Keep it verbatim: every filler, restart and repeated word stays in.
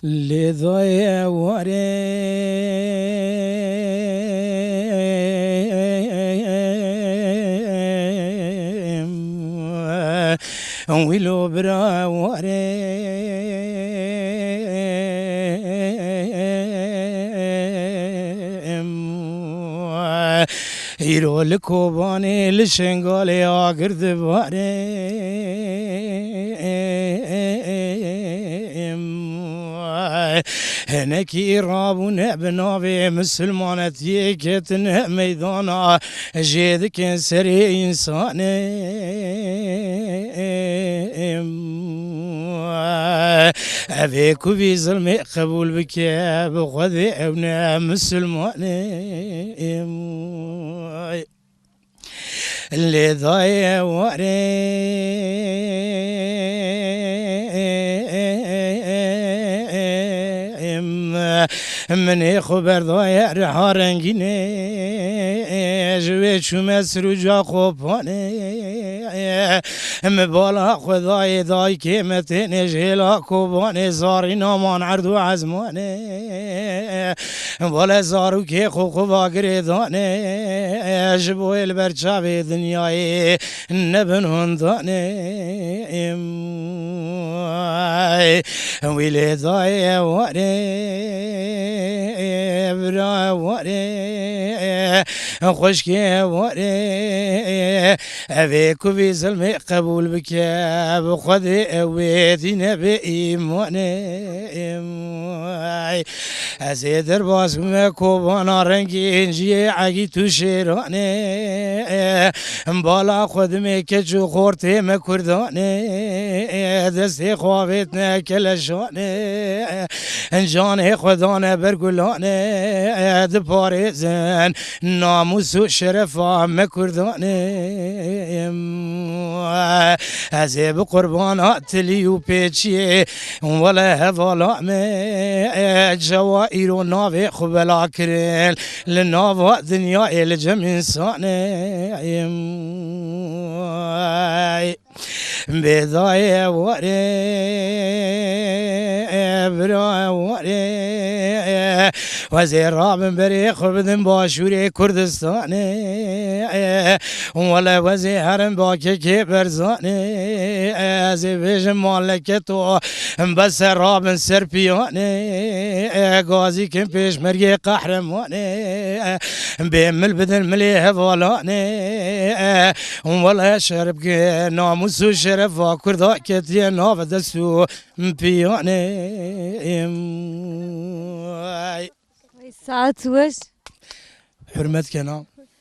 Lê daye warê wî lo bira warê. Îro li Kobanê, li Şengalê agir dibare. Hinekî rabûne bi navê misilmanetiyê ketine meydana, jê dikin serê însanê. Evê ku vî zilmê qebûl bike, bi Xwedê ew ne misilmanê. Lê daye warê min ê xwe berdaye riha rengînê, ji wê çûme Sirûca Kobanê. Min bala xwe dayê dayikê me tênê ji hêla Kobanê, zarîna man erd û ezmanê. Wele zarokê xwe xwe va girê danê, ji bo ê li ber çavê dinyayê nebin hundanê. Wî lê dayê warê, bira warê, xwişkê warê. Evê ku vî zilmê qebûl bike, bi Xwedê ew wê dîne bê îmanê. Ez ê derbas bime Kobana rengîn, ciyê egît û şêranê. Bala xwe dimê keç û xortê me kurdanê, destê xwe avêtne keleşanê. Canê xwe dane ber gulanê, diparêzin namûs û şerefa me kurdanê. Ez ê bi qurbana tilî û pêçiyê, wele hevala me, çawa îro navê xwe bela kirin li nava dinyayê li cem însanê. Bê dayê warê, bira warê, wezê rabin berê xwe bidin Başûrê Kurdistanê. Wele wezê herin bakekê berzanê. Ez ê bêjim maleke to, bese rabin ser piyanê. Gazî kim pêşmergê qehremanê. Bê mil bidin milê hevalanê. Wele şerb ke namûs û şerefa Kurda ketiye nav dest û piyanê. Saet weş. Hurmet kena.